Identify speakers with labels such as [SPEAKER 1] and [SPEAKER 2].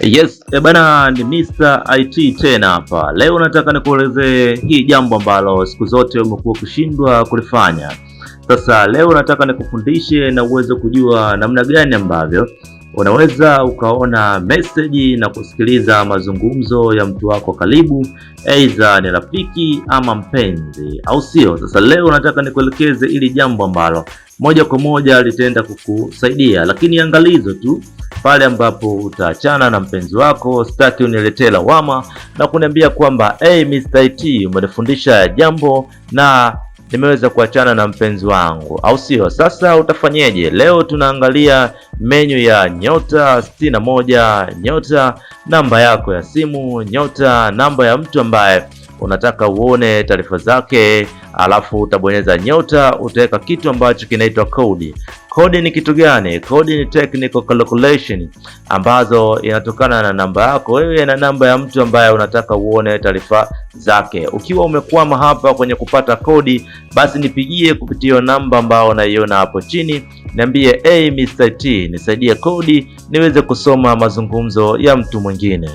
[SPEAKER 1] Yes, e bana, ni Mr. IT tena hapa. Leo nataka nikuelezee hii jambo ambalo siku zote umekuwa ukishindwa kulifanya. Sasa leo nataka nikufundishe na uweze kujua namna gani ambavyo unaweza ukaona meseji na kusikiliza mazungumzo ya mtu wako karibu, aidha ni rafiki ama mpenzi, au sio? Sasa leo nataka nikuelekeze ili jambo ambalo moja kwa moja litaenda kukusaidia, lakini angalizo tu pale ambapo utaachana na mpenzi wako, sitaki uniletee lawama na kuniambia kwamba hey, Mr. IT umenifundisha jambo na nimeweza kuachana na mpenzi wangu, au sio? Sasa utafanyeje? Leo tunaangalia menyu ya nyota 61 nyota namba yako ya simu nyota namba ya mtu ambaye unataka uone taarifa zake, alafu utabonyeza nyota, utaweka kitu ambacho kinaitwa kodi. Kodi ni kitu gani? Kodi ni technical calculation ambazo inatokana na namba yako wewe na namba ya mtu ambaye unataka uone taarifa zake. Ukiwa umekwama hapa kwenye kupata kodi, basi nipigie kupitia namba ambayo unaiona hapo chini, niambie hey, Mr. T nisaidie kodi niweze kusoma mazungumzo ya mtu mwingine.